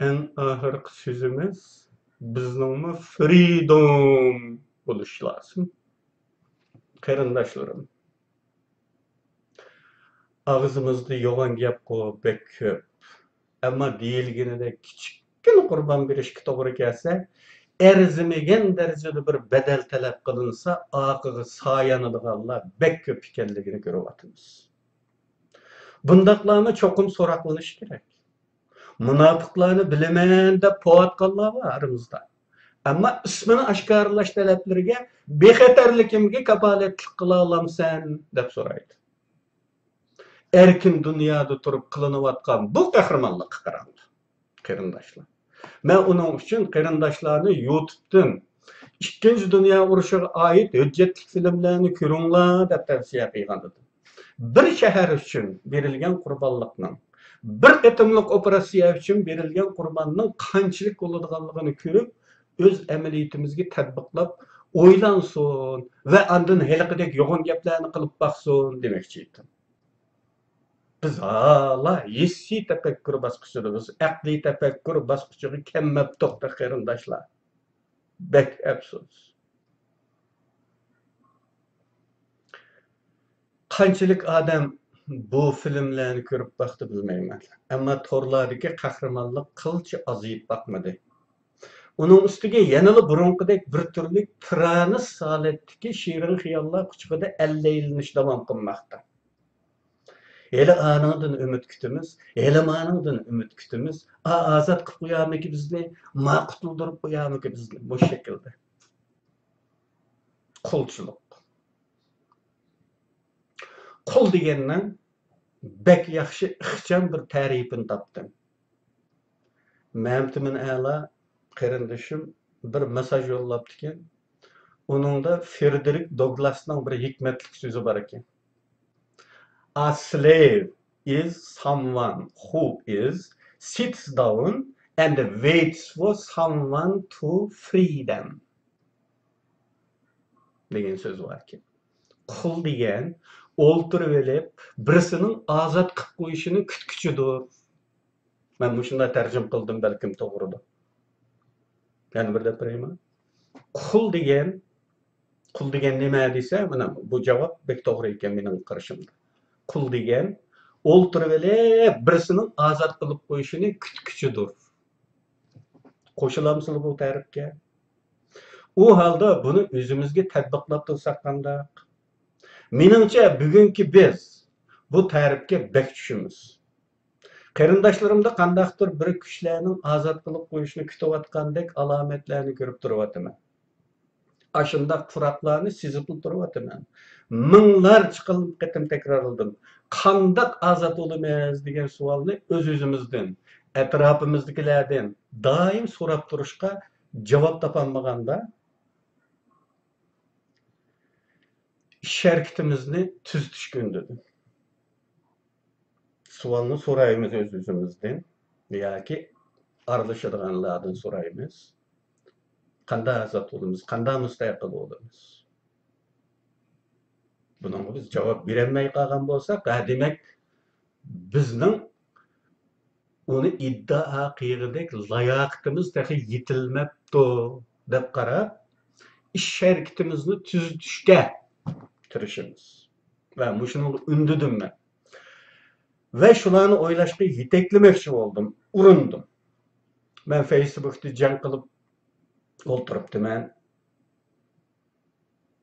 ئەڭ ئاخىرقى سۆزىمىز بىزنىڭمۇ فرىدوم بولۇشى لازىم. قېرىنداشلىرىم، ئاغزىمىزدا يوغان گەپقۇ بەك كۆپ. ئەمما دېيىلگىنىدەك كىچىككىنە قۇربان بېرىشكە توغرا كەلسە، ئەرزىمىگەن دەرىجىدە بىر بەدەل تەلەپ قىلىنسا، ئارقىغا سايلىنىدىغانلار بەك كۆپ ئىكەنلىكىنى كۆرۈۋاتىمىز. بۇنداقلارمۇ چوقۇم سوراقلىنىشى كېرەك. مۇناپىقلارنى بىلىمەن دەپ پوۋاتقانلار بار ئارىمىزدا. ئەمما ئىسمىنى ئاشكارىلاش تەلەپلىرىگە بىخەتەرلىكىمگە كاپالەتلىك قىلالامسەن؟ دەپ سورايدۇ. ئەركىن دۇنيادا تۇرۇپ قىلىنىۋاتقان بۇ قەھرىمانلىققا قاراڭلار، قېرىنداشلار. مەن ئۇنىڭ ئۈچۈن قېرىنداشلارنى يۇتۇبتىن «ئىككىنچى دۇنيا ئۇرۇشىغا ئائىت ھۆججەتلىك فىلىملەرنى كۆرۈڭلار» دەپ تەۋسىيە قىلغان ئىدىم. بىر شەھەر ئۈچۈن بېرىلگەن قۇربانلىقنىڭ، بىر قېتىملىق ئوپېراتسىيە ئۈچۈن بېرىلگەن قۇرباننىڭ قانچىلىك بولىدىغانلىقىنى كۆرۈپ، ئۆز ئەمەلىيىتىمىزگە تەتبىقلاپ ئويلانسۇن ۋە ئاندىن ھېلىقىدەك يوغان گەپلەرنى قىلىپ باقسۇن دېمەكچى ئىدىم. بىز ھالا ھېسسىي تەپەككۇر باسقۇچىدىمىز، ئەقلىي تەپەككۇر باسقۇچىغا كەلمەپتۇق، قېرىنداشلار. بەك ئەپسۇس. قانچىلىك ئادەم بۇ فىلىملەرنى كۆرۈپ باقتى بىلمەيمەن، ئەمما تورلاردىكى قەھرىمانلىق قىلچە ئازىيىپ باقمىدى. ئۇنىڭ ئۈستىگە يەنىلا بۇرۇنقىدەك بىر تۈرلۈك ترانس ھالەتتىكى شېرىن خىياللار قۇچىقىدا ئەللەيلىنىش داۋام قىلماقتا. ھېلى ئانىڭدىن ئۈمىد كۈتىمىز، ھېلى مانىڭدىن ئۈمىد كۈتىمىز. ئا، ئازاد قىلىپ قويارمىكى بىزنى؟ ما، قۇتۇلدۇرۇپ قويارمىكى بىزنى؟ مۇشۇ شەكىلدە. قۇلچىلىق. قۇل دېگەننىڭ بەك ياخشى، ئىخچام بىر تەرىپىنى تاپتىم. مەمتىمىن ئەلا قېرىندىشىم بىر مېساژ يوللاپتىكەن. ئۇنىڭدا فرېدېرىك دوگلاسنىڭ بىر ھېكمەتلىك سۆزى بار ئىكەن. A slave is someone who is sits down and waits for someone to free them دېگەن سۆز بار ئىكەن. قۇل دېگەن ئولتۇرۇۋېلىپ، بىرسىنىڭ ئازاد قىلىپ قويۇشىنى كۈتكۈچىدۇر. مەن مۇشۇنداق تەرجىمە قىلدىم، بەلكىم توغرىدۇر. يەنە بىر دەپ بېرەيمۇ؟ قۇل دېگەن، قۇل دېگەن نېمە دېسە، مانا بۇ جاۋاب بەك توغرا ئىكەن مېنىڭ قارىشىمدا. قۇل دېگەن ئولتۇرۇۋېلىپ، بىرسىنىڭ ئازاد قىلىپ قويۇشىنى كۈتكۈچىدۇر. قوشۇلامسىلەر بۇ تەرىپكە؟ ئۇ ھالدا بۇنى ئۆزىمىزگە تەتبىقلاپ تۇرساق قانداق؟ مېنىڭچە، بۈگۈنكى بىز بۇ تەرىپكە بەك چۈشىمىز. قېرىنداشلىرىمدا قانداقتۇر بىر كۈچلەرنىڭ ئازاد قىلىپ قويۇشىنى كۈتۈۋاتقاندەك ئالامەتلەرنى كۆرۈپ تۇرۇۋاتىمەن. ئاشۇنداق پۇراقلارنى سېزىپلا تۇرۇۋاتىمەن. مىڭلارچە قېتىم تەكرارلىدىم. قانداق ئازاد بولىمىز دېگەن سوئالنى ئۆز-ئۆزىمىزدىن، ئەتراپىمىزدىكىلەردىن دائىم سوراپ تۇرۇشقا جاۋاب تاپالمىغاندا، ئىش ھەرىكىتىمىزنى تۈزىتىشكە ئۈندىدىم. سوئالنى سورايمىز ئۆز-ئۆزىمىزدىن ياكى ئارىلىشىدىغانلاردىن سورايمىز. قانداق ئازاد بولىمىز؟ قانداق مۇستەقىل بولىمىز؟ بۇنىڭغا بىز جاۋاب بېرەلمەي قالغان بولساق، ھە، دېمەك، بىزنىڭ ئۇنى ئىدىئا قىلغۇدەك لاياقىتىمىز تېخى يېتىلمەپتۇ، دەپ قاراپ، ئىش ھەرىكىتىمىزنى تۈزىتىشكە تىرىشىمىز. ۋە مۇشۇنىڭغا ئۈندىدىم مەن. ۋە شۇلارنى ئويلاشقا يېتەكلىمەكچى بولدۇم، ئۇرۇندۇم. مەن فەيسبۇكتا جەڭ قىلىپ ئولتۇرۇپتىمەن.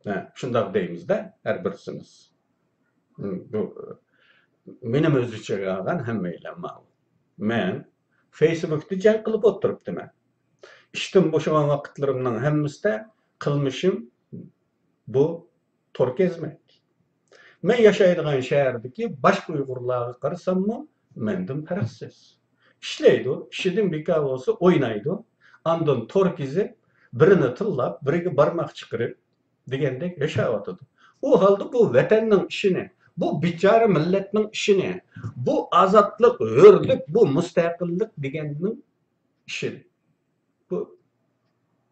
ھە، شۇنداق دەيمىز-دە، ھەر بىرسىمىز. ھم، بۇ، مېنىمۇ ئۆز ئىچىگە ئالغان ھەممەيلەن ماۋۇ. مەن فەيسبۇكتا جەڭ قىلىپ ئولتۇرۇپتىمەن. ئىشتىن بوشىغان ۋاقىتلىرىمنىڭ ھەممىسىدە قىلمىشىم بۇ تور كەزمەك. مەن ياشايدىغان شەھەردىكى باشقا ئۇيغۇرلارغا قارىساممۇ مەندىن پەرقسىز. ئىشلەيدۇ، ئىشىدىن بىكار بولسا ئوينايدۇ. ئاندىن تور كېزىپ، بىرىنى تىللاپ، بىرىگە بارماق چىقىرىپ دېگەندەك ياشاۋاتىدۇ. ئۇ ھالدا بۇ ۋەتەننىڭ ئىشىنى، بۇ بىچارە مىللەتنىڭ ئىشىنى، بۇ ئازادلىق، ھۆرلۈك، بۇ مۇستەقىللىق دېگەننىڭ ئىشىنى، بۇ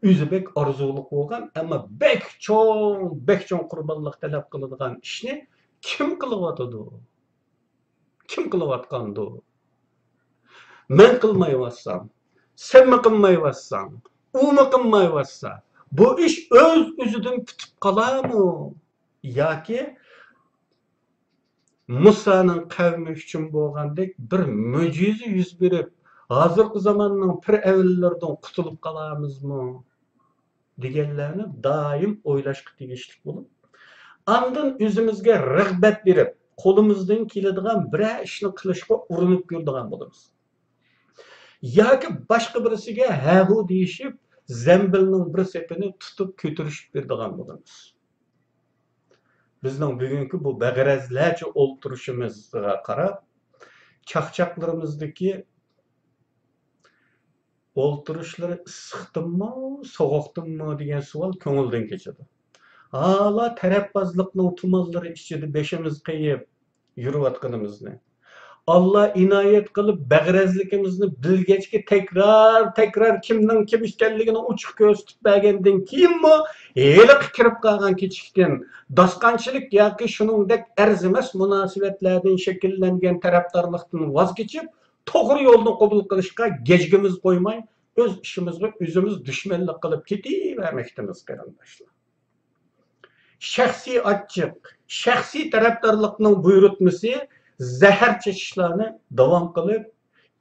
ئۆزى بەك ئارزۇلۇق بولغان، ئەمما بەك چوڭ، بەك چوڭ قۇربانلىق تەلەپ قىلىدىغان ئىشنى كىم قىلىۋاتىدۇ؟ كىم قىلىۋاتقاندۇ؟ مەن قىلمايۋاتسام، سەنمۇ قىلمايۋاتساڭ، ئۇمۇ قىلمايۋاتسا، بۇ ئىش ئۆز-ئۆزىدىن پۈتۈپ قالارمۇ؟ ياكى مۇسانىڭ قەۋمى ئۈچۈن بولغاندەك بىر مۆجىزە يۈز بېرىپ، ھازىرقى زاماننىڭ پىرئەۋنلىرىدىن قۇتۇلۇپ قالارمىزمۇ؟ دېگەنلەرنى دائىم ئويلاشقا تېگىشلىك بولۇپ، ئاندىن ئۆزىمىزگە رىغبەت بېرىپ، قولىمىزدىن كېلىدىغان بىرەر ئىشنى قىلىشقا ئۇرۇنۇپ كۆرىدىغان بولىمىز. ياكى باشقا بىرسىگە ھە-ھۇ دېيىشىپ، زەمبىلنىڭ بىر سېپىنى تۇتۇپ كۆتۈرۈشۈپ بېرىدىغان بولىمىز. بىزنىڭ بۈگۈنكى بۇ بەغەرەزلەرچە ئولتۇرۇشىمىزغا قاراپ، چاقچاقلىرىمىزدىكى ئولتۇرۇشلىرى ئىسسىقتىنمۇ، سوغۇقتىنمۇ دېگەن سوئال كۆڭۈلدىن كېچىدۇ. ھالا تەرەپبازلىقنىڭ تۇمانلىرى ئىچىدە بېشىمىز قېيىپ يۈرۈۋاتقىنىمىزنى، ئاللا ئىنايەت قىلىپ بەغەرەزلىكىمىزنى بىلگەچكە تەكرار، تەكرار كىمنىڭ كىم ئىكەنلىكىنى ئوچۇق كۆرسىتىپ بەرگەندىن كېيىنمۇ ھېلىقى كىرىپ قالغان كېچىكتىن، داستانچىلىك ياكى شۇنىڭدەك ئەرزىمەس مۇناسىۋەتلەردىن شەكىللەنگەن تەرەپدارلىقتىن ۋاز كېچىپ، توغرا يولنى قوبۇل قىلىشقا گەجگىمىز قويماي، ئۆز ئىشىمىزغا ئۆزىمىز دۈشمەنلىك قىلىپ كېتىۋەرمەكتىمىز، قېرىنداشلار. شەخسىي ئاچچىق، شەخسىي تەرەپدارلىقنىڭ بۇيرۇتمىسى زەھەر چېچىشلارنى داۋام قىلىپ،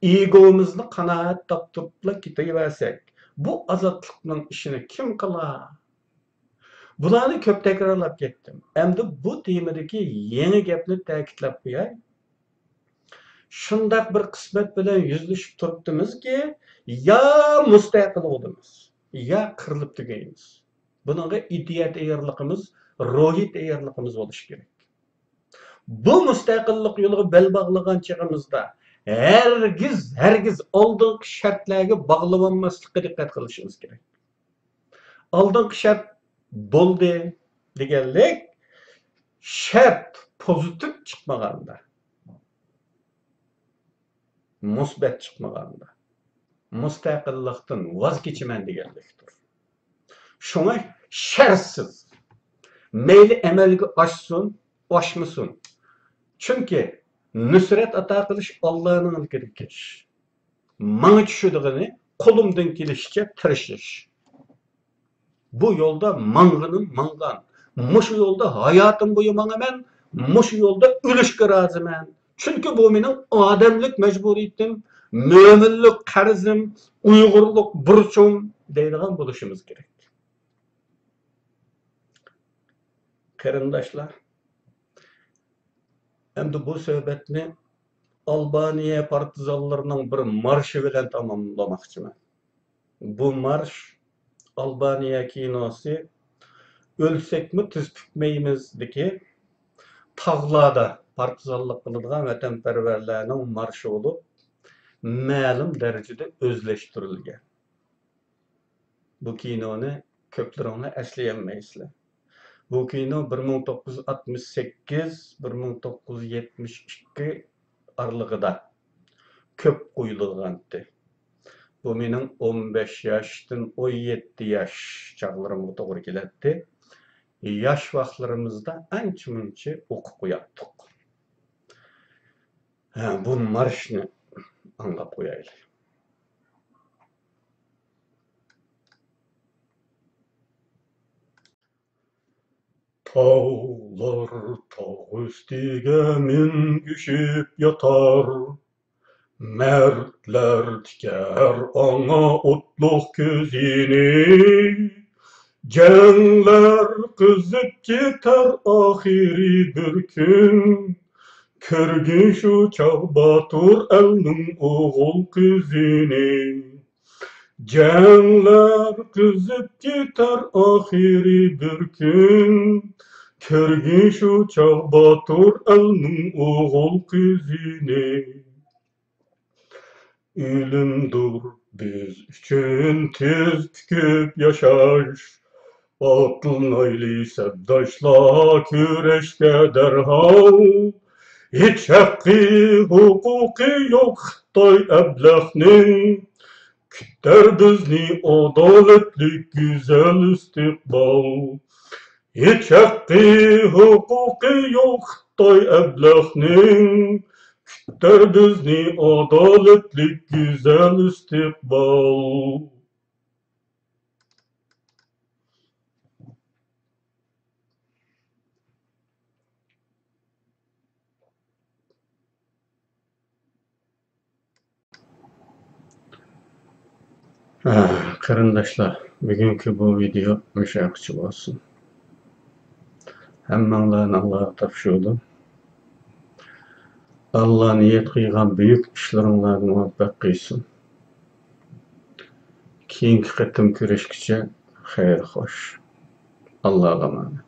ئېگومىزنى قانائەت تاپتۇرۇپلا كېتىۋەرسەك، بۇ ئازادلىقنىڭ ئىشىنى كىم قىلار؟ بۇلارنى كۆپ تەكرارلاپ كەتتىم. ئەمدى بۇ تېمىدىكى يېڭى گەپنى تەكىتلەپ قوياي. شۇنداق بىر قىسمەت بىلەن يۈزلىشىپ تۇرۇپتىمىزكى، يا مۇستەقىل بولىمىز، يا قىرىلىپ تۈگەيمىز. بۇنىڭغا ئىدىيە تەييارلىقىمىز، روھىي تەييارلىقىمىز بولۇشى كېرەك. بۇ مۇستەقىللىق يولىغا بەل باغلىغان چېغىمىزدا، ھەرگىز، ھەرگىز ئالدىنقى شەرتلەرگە باغلىۋالماسلىققا دىققەت قىلىشىمىز كېرەك. ئالدىنقى شەرت بولدى دېگەنلىك، شەرت پوزىتىپ چىقمىغاندا، مۇسبەت چىقمىغاندا، مۇستەقىللىقتىن ۋاز كېچىمەن دېگەنلىكتۇر. شۇڭا شەرتسىز، مەيلى ئەمەلگە ئاشسۇن، ئاشمىسۇن. چۈنكى نۇسرەت ئاتا قىلىش ئاللانىڭ ئىلكىدىكى ئىش. ماڭا چۈشىدىغىنى قولۇمدىن كېلىشىچە تىرىشىش. بۇ يولدا ماڭغىنىم ماڭغان. مۇشۇ يولدا ھاياتىم بويى ماڭىمەن. مۇشۇ يولدا ئۆلۈشكە رازىمەن. چۈنكى بۇ مېنىڭ ئادەملىك مەجبۇرىيىتىم. مۆمىنلىك قەرزىم، ئۇيغۇرلۇق بۇرچۇم دەيدىغان بولۇشىمىز كېرەك. قېرىنداشلار، ئەمدى بۇ سۆھبەتنى ئالبانىيە پارتىزانلىرىنىڭ بىر مارشى بىلەن تاماملىماقچىمەن. بۇ مارش ئالبانىيە كىنوسى «ئۆلسەكمۇ تىز پۈكمەيمىز»دىكى تاغلاردا پارتىزانلىق قىلىدىغان ۋەتەنپەرۋەرلەرنىڭ مارشى بولۇپ، مەلۇم دەرىجىدە ئۆزلەشتۈرۈلگەن. بۇ كىنونى كۆپلىرىڭلار ئەسلىيەلمەيسىلەر. بۇ كىنو بىر مىڭ توققۇز يۈز ئاتمىش سەككىز، بىر مىڭ توققۇز يۈز يەتمىش ئىككى ئارىلىقىدا كۆپ قويۇلغانتى. بۇ مېنىڭ ئون بەش ياشتىن ئون يەتتە ياش چاغلىرىمغا توغرا كېلەتتى. ياش ۋاقىتلىرىمىزدا ئانچە-مۇنچە ئوقۇپ قوياتتۇق. ھە، بۇ مارشنى ئاڭلاپ قويايلى. تاغلار تاغ ئۈستىگە مىنگۈشۈپ ياتار، مەردلەر تىكەر ئاڭا ئوتلۇق كۆزىنى. جەڭلەر قىزىپ كېتەر ئاخىرى بىر كۈن، كۆرگىن شۇ چاغ باتۇر ئەلنىڭ ئوغۇل قىزىنى. جەڭلەر قىزىپ كېتەر ئاخىرى بىر كۈن، كۆرگىن شۇ چاغ باتۇر ئەلنىڭ ئوغۇل قىزىنى. ئۆلۈمدۇر بىز ئۈچۈن تىز پۈكۈپ ياشاش. ئاتلىنايلى سەپداشلار كۈرەشكە دەرھال. ھېچ ھەققى، ھوقۇقى يوق خىتاي ئەبلەخنىڭ، كۈتەر بىزنى ئادالەتلىك گۈزەل ئىستىقبال. ھېچ ھەققى، ھوقۇقى يوق خىتاي ئەبلەخنىڭ، كۈتەر بىزنى ئادالەتلىك گۈزەل ئىستىقبال. ھە، قېرىنداشلار، بۈگۈنكى بۇ ۋىدېئو مۇشۇ يەرگىچە بولسۇن. ھەممەڭلارنى ئاللاغا تاپشۇردۇم. ئاللا نىيەت قىلغان بۈيۈك ئىشلىرىڭلارنى مۇۋەپپەق قىلسۇن. كېيىنكى قېتىم كۆرۈشكىچە خەير خوش. ئاللاغا ئامانەت.